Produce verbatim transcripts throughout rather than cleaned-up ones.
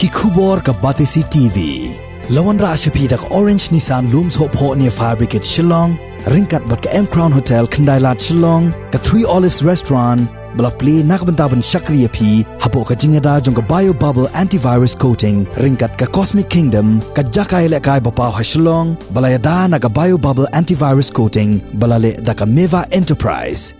Ki khubor ka Batesi T V. La wanrah sha phi da ka Orange Nissan Lum Sohphoh near Fire Brigade Shillong, ryngkat bad ka M Crown Hotel Khyndai Lad Shillong, ka Three Olives Restaurant, ba la plie na ka bynta ban shakri ïa phi hapoh ka jingïada jong ka Bio Bubble Antivirus Coating, ryngkat ka Cosmic Kingdom, ka jaka ïalehkai ba paw ha Shillong, ba la ïada na ka Bio Bubble Antivirus Coating, ba la leh da ka Meva Enterprise.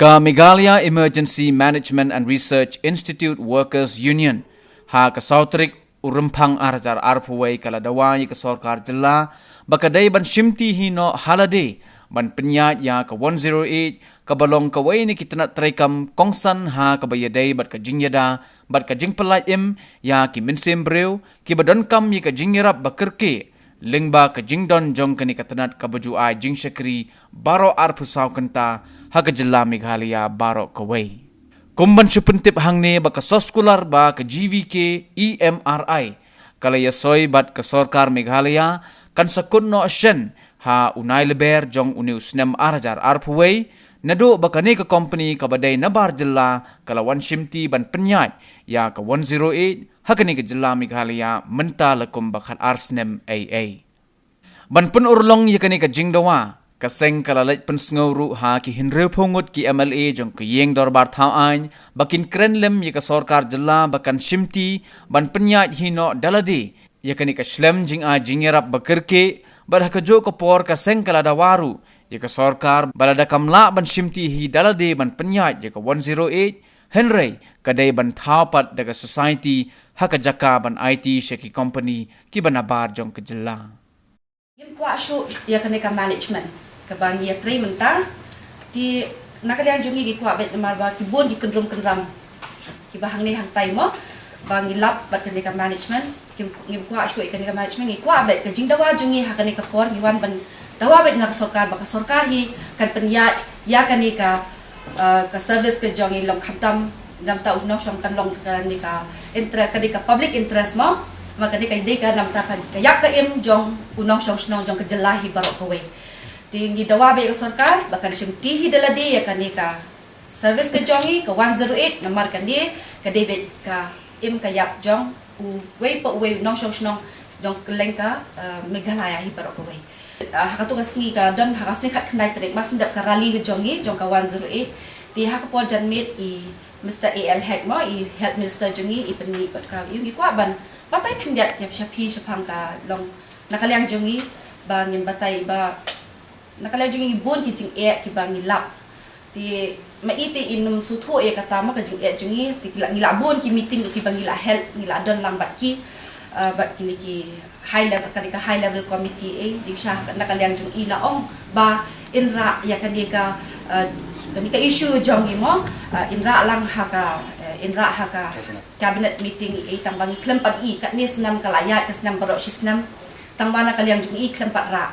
Ka Meghalaya Emergency Management and Research Institute Workers Union, ha ka saw tarik u Rymphang ar hajar arphew wei ka la dawa ïa ka sorkar jylla ba ka dei ban shimti hi noh ha lade ban pynïaid ïa ka one zero eight, kaba long kawei na ki tnat treikam kongsan ha kaba ïadei bad ka jingïada bad ka jingpyllait im ïa ki mynsiem briew kiba donkam ïa ka jingïarap ba kyrkieh, lyngba ka jingdon jong kane ka tnat kaba ju ai jingshakri baroh arphew saw kynta ha ka jylla Meghalaya baroh kawei. Kum ban shu pyntip hangne ba ka soskular ba ka G V K E M R I ka la ïasoi bad ka sorkar Meghalaya kan sa kut noh shen ha u Nailyber jong une u snem ar hajar arphew wei, naduh ba kane ka kompani kaba dei na bar jylla ka la wan shimti ban pynïaid ïa ka one zero eight ha kane ka jylla Meghalaya mynta la kum ba khat ar snem ei ei. Ban pynurlong ïa kane ka jingdawa, ka seng ka la leit pynsngew ruh ha ki hynriewphew ngut ki M L A jong ka ïing dorbar thaw aiñ ba kin kren lem ïa ka sorkar jylla ba kan shimti ban pynïaid hi noh da lade ïa kane ka shlem jingai jingïarap ba kyrkieh, bad ha kajuh ka por ka seng ka la dawa ruh ïa ka sorkar ba lada kam lah ban shimti hi da lade ban pynïaid ïa ka one zero eight, hynrei ka dei ban thaw pat da ka society ha ka jaka ban aiti sha ki kompani kiba nabar jong ka jylla. Ngim kwah shuh ïa kane ka management kaba ngi ïatrei mynta. Te na ka liang jong ngi ngi kwah beit namar ba ki bun ki kynrum kynram kiba hangne hangtai mo, ba ngi lap bad kane ka management. Ngim, ngim kwah shuh ïa kane ka management, ngi kwah beit ka jingdawa jong ngi ha kane ka por, ngi wan ban dawa beit na ka sorkar ba ka sorkar hi kan pynïaid ïa kane ka uh, ka service ka jong i long khamtam namta u nongshong kan long kane ka interest, kane ka public interest mo, ma kane ka dei ka namta ka, ka ïap ka im jong u nongshong shnong jong ka jylla hi baroh kawei. Te ngi dawa beit ka sorkar ba kan shimti hi da lade ïa kane ka service ka jong i ka one zero eight namar kane ka dei beit ka im ka ïap jong uwei pa uwei u nongshong shnong jong kylleng ka uh, Meghalaya hi baroh kawei. Ah, ha katu ka sngi ka don ha ka sngi khat khyndai tarik mar shu dep ka rally ka jong ngi jong ka one zero eight. Te ha ka por janmiet i Mister A L Hek mo, i Health Minister jong ngi, i pynmih bad ka, ïa ngi kwah ban batai khyndiat ïa sha phi shaphang ka long na ka liang jong ngi ba ngin batai ba na ka liang jong ngi bun ki jingeh kiba ngi lap. Te ma i te in ym sngewthuh ïa kata ma ka jingeh jong ngi, te ngi la, ngi la bun ki meeting kiba ngi la held, ngi la don lang bad ki, uh, bad kine ki high level, kane ka high level committee, eh, jingshisha na ka liang jong i la ong ba yn rah ïa kane ka, uh, kane ka issue jong ngi mo, uh, yn rah lang ha ka, uh, yn rah ha ka cabinet meeting, eh, tang ba ngi khlem pat i, katne snem ka la ïaid ka snem baroh shi snem, tang ba na ka liang jong i khlem pat rah.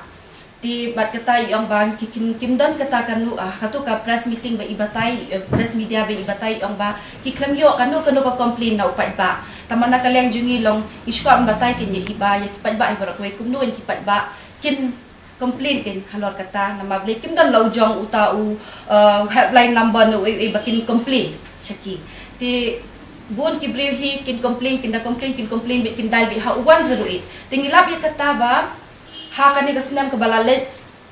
Te bad kata i ong ba ki kim, kim don kata kano, ah, katu ka press meeting ba i batai, eh, press media ba i batai i ong ba ki khlem ïoh kano kano ka complain na u paidbah. Tang ba na ka liang jong ngi long i shu kwah ban batai kein ïa i ba ïa ki paidbah hi baroh kawei kumno ïa ki paidbah kin complain kein halor kata namar balei kim don la u jong uta u, eh, helpline number ne uei uei ba kin complain sha ki. Te bun ki briew hi kin complain, kin da complain, kin complain beit, kin dial beit ha u one zero eight. Te ngi lap ïa kata ba ha kane ka snem kaba la leit,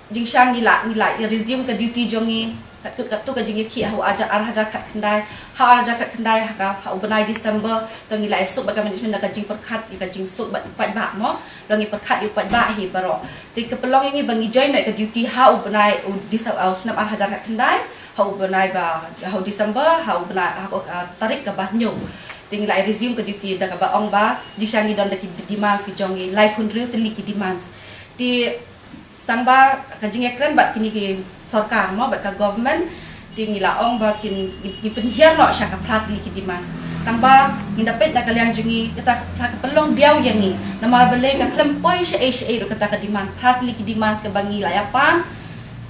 jingshisha ngi la, ngi la ïa resume ka duty jong ngi, kat, kat, katu ka jingïakhih ha u ar hajar, ar hajar khatkhyndai, ha ar hajar khatkhyndai, ha ka, ha u bnai December, to ngi la ïasuk bad ka management da ka jingpyrkhat, ïa ka jingsuk bad u paidbah mo, long ngi pyrkhat ïa u paidbah hi baroh. Te ka pynlong ïa ngi ba ngi join noh ïa ka duty ha u bnai, u Dece-, u snem ar hajar khatkhyndai, ha u bnai ba, ha u December, ha u bnai, ha u, ah, tarik kaba hynñiew. Te ngi la ïa resume ka duty da kaba ong ba, jingshisha ngi don da ki demands ki jong ngi, laiphew hynriew tylli ki demands. Te tang ba ka jingïakren bad kine ki sorkar mo, bad ka government, te ngi la ong ba kin, ngi, ngi pynhiar noh sha ka phra tylli ki demand. Tang ba ngi da peit na ka liang jong ngi, kata ka phra ka pynlong biang ïa ngi. Namar balei ka khlem poi shaei shaei ruh kata ka demand, phra tylli ki demand kaba ngi la ïa pan,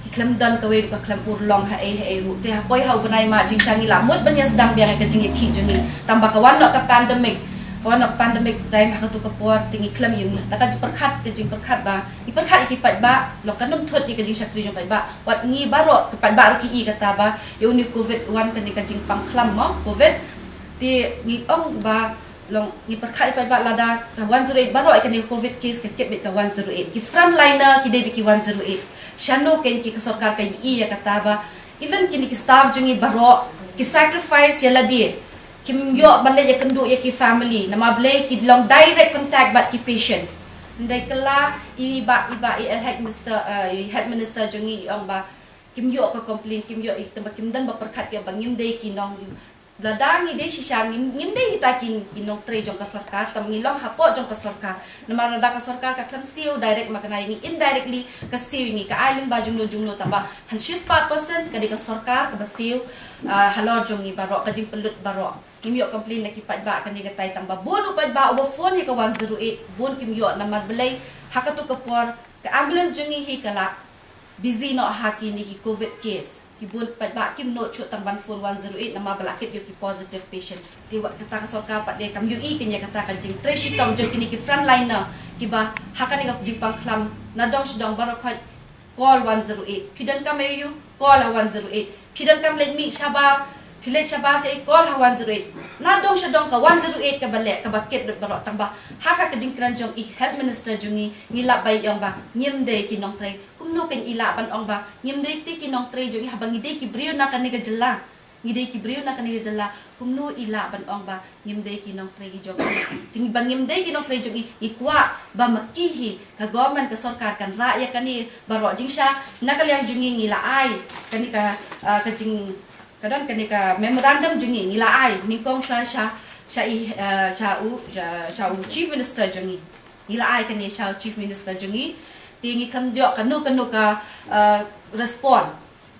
ki khlem don kawei ruh ka khlem urlong haei haei ruh. Te ha poi ha u bnai March jingshisha ngi la mut ban ïa sdang biang ïa ka jingïakhih jong ngi. Tang ba ka wan noh ka pandemic, ka wan noh ka pandemic time ha katu ka por te ngi khlem ïa ngi. Da ka jingpyrkhat, ka jingpyrkhat ba ngi pyrkhat ïa ki paidbah, long kan ym thut ïa ka jingshakri jong paidbah. Wat ngi baroh, ki paidbah ruh ki i kata ba ïa une u covid wan kane ka jingpang khlam mo, covid. Te ngi ong ba Long ngi pyrkhat pat ba lada ka one zero eight baroh ïa kane covid case ka kit bad ka one zero eight. Ki frontliner ki dei bad ki one zero eight. Shano kein ki ka sorkar ka ïohi ïa kata ba even kine ki staff jong ngi baroh ki sacrifice ïa lade. Kim ïoh ban leit ïakynduh ïa ki family namar balei ki long direct contact bad ki patient. Hynrei kylla i ba i ba i health minister, eh, i health minister jong ngi i ong ba kim ïoh ka complaint, kim ïoh i tang ba kim don ba pyrkhat ïa ba ngim dei ki nong ïa. Lada ngi dei shisha ngim, ngim dei kita ki, ki nongtrei jong ka sorkar, tang ngi long hapoh jong ka sorkar. Namar lada ka sorkar ka khlem siew direct ma kane ngi indirectly ka siew ngi ka ai lyngba jong no jong no tang ba han shispah percent ka dei ka sorkar kaba siew, ah, halor jong ngi baroh ka jingpynlut baroh. Ngim ïoh complain na ki paidbah kane katai tang ba bun u paidbah uba phone ïa ka one zero eight bun kim ïoh namar balei ha katu ka por ka ambulance jong ngi hi ka la busy noh ha kine ki covid case. Ki bun paidbah kim nud shuh tang ban phone one zero eight namar ba la kit ïa ki positive patient. Te wat kata ka sorkar pat de kam ïohi kein ïa kata ka jingtrei shitom jong kine ki frontliner kiba ha kane ka jingpang khlam na dong sha dong baroh khoit call one zero eight. Phi donkam ïa u call ha one zero eight. Phi donkam leit mih shabar, phi leit shabar sha i call ha one zero eight. Na dong sha dong ka one zero eight kaba leh kaba kit lut baroh tang ba ha ka, ka jingkren jong i health minister jong ngi ngi lap ba i ong ba ngim dei ki nongtrei. Kumno kein i lah ban ong ba ngim dei te ki nongtrei jong i haba ngi dei ki briew na kane ka jylla. Ngi dei ki briew na kane ka jylla kumno i lah ban ong ba ngim dei ki nongtrei jong i. Te ba ngim dei ki nongtrei jong i ngi kwah ba ma ki hi ka government ka sorkar kan rah ïa kane baroh jingshisha na ka liang jong ngi ngi la ai kane ka, ah, ka jing ka don kane ka memorandum jong ngi ngi la ai nyngkong sha sha sha i, ah, sha u sha, sha u chief minister jong ngi. Ngi la ai kane sha u chief minister jong ngi. Te ngi khlem ïoh kano kano ka, ah, respond.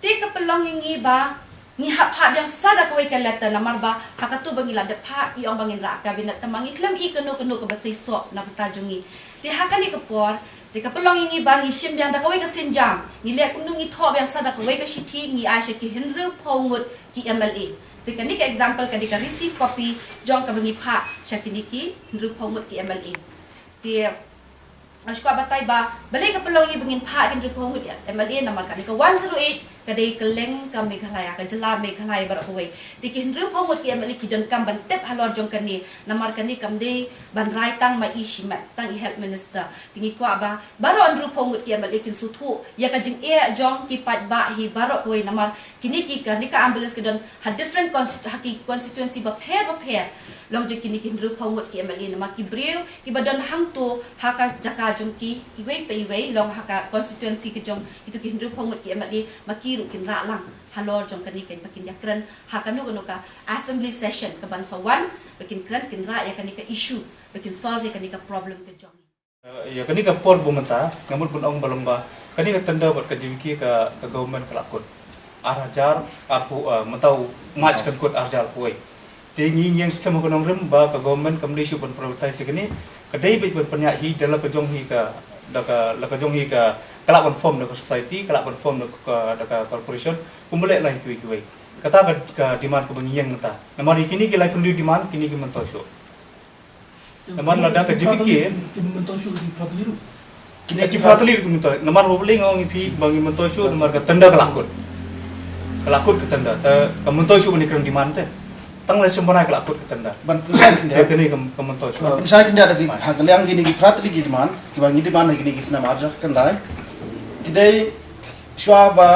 Te ka pynlong ïa ngi ba ngi hap phah biang sa da kawei ka letter namar ba ha katu ba ngi la dep phah i ong ba ngin rah ka cabinet tang ba ngi khlem i kano kano kaba seisoh na bynta jong ngi. Te ha kane ka por te ka pynlong ïa ngi ba ngi shim biang da kawei ka sienjam ngi leh kumno ngi thoh biang sa da kawei ka shithi ngi ai sha ki hynriewphew ngut ki M L A. Te kane ka example ka dei ka receive copy jong kaba ngi phah sha kine ki hynriewphew ngut ki M L A. Te nga shu kwah batai ba balei ka pynlong ïa ba ngin phah ki hynriewphew ngut M L A namar kane ka one zero eight ka dei kylleng ka Meghalaya, ka jylla Meghalaya baroh kawei. Te ki hynriewphew ngut ki M L A ki donkam ban tip halor jong kane namar kane kam dei ban rai tang ma i shimet tang i health minister. Te ngi kwah ba baroh hynriewphew ngut ki M L A kin sngewthuh ïa ka jingeh jong ki paidbah hi baroh kawei namar kine ki ka, kane ka ambulance ka don ha different consti-, ha ki constituency bapher bapher. Long jong kine ki hynriewphew ngut ki M L A namar ki briew kiba don hangto ha ka jaka jong ki iwei pa iwei long ha ka constituency ka jong kito ki hynriewphew ngut ki M L A ma ki ruh kin rah lang halor jong kane ka ba kin ïakren ha kano kano ka assembly session ka ban sa wan ba kin kren kin rah ïa kane ka issue ba kin solve ïa kane ka problem ka jong ngi. Eh, ïa kane ka por ba mynta nga mut ban ong ba long ba kane ka tender bad ka J V K ka, ka government ka la kut ar hajar arphew, eh, mynta u March kan kut ar hajar arphew wei. Te ngi ngi ïeng skhem ha ka nongrim ba ka government kam dei shuh ban prioritize ïa kane, ka dei beit ban pynïaid hi da la ka jong hi ka, da ka la ka jong hi ka, ka lah ban form da ka society, ka lah ban form da ka, da ka corporation, kumba leh lang kiwei kiwei. Kata ka, ka demand kaba ngi ïeng mynta. Namar ïa kine ki laiphew hynriew demand kine ki myntoi shuh. Namar lada ka J V K. Ki myntoi shuh ki Prateli ruh. Kine ki Prateli ruh ki myntoi. Namar ba balei nga ong ïa phi ba ngi myntoi shuh namar ka tender ka la kut. Ka la kut ka tender. Te ka myntoi shuh ban ïakren demand te. Tang la symbai ka la kut ka tender. Ban pynshai khyndiat. Te kane ka, ka myntoi shuh. Ban pynshai khyndiat da ki ha ka liang kine ki Prateli ki demand. Kiba ngi demand ha kine ki snem ar hajar khyndai. Ki dei shuwa ba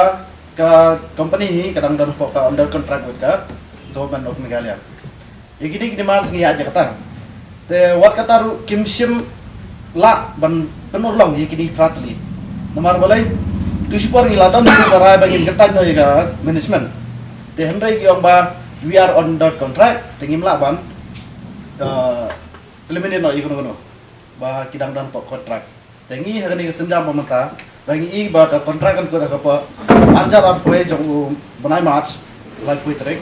ka company hi ka dang don hapoh ka under contract with ka Government of Meghalaya. Ïa kine ki demands ngi ïaid ïa kata. Te wat kata ruh kim shym lah ban pynurlong ïa kine ki Prateli. Namar balei? Tu shipor ngi la don ka rai ba ngin kyntait noh ïa ka management. Te hynrei ki ong ba we are under contract te ngim lah ban, uh, eliminate noh ïa kano kano ba ki dang don hapoh contract. Te ngi ha kane ka sienjam ba mynta ba ngi i ba ka contract kan kut ha ka por ar hajar arphew wei jong u bnai March laiphew wei tarik.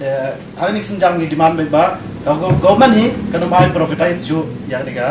Te ha kane ka sienjam ngi demand beit ba ka go-, government hi kan ym ai prioritize shuh ïa kane ka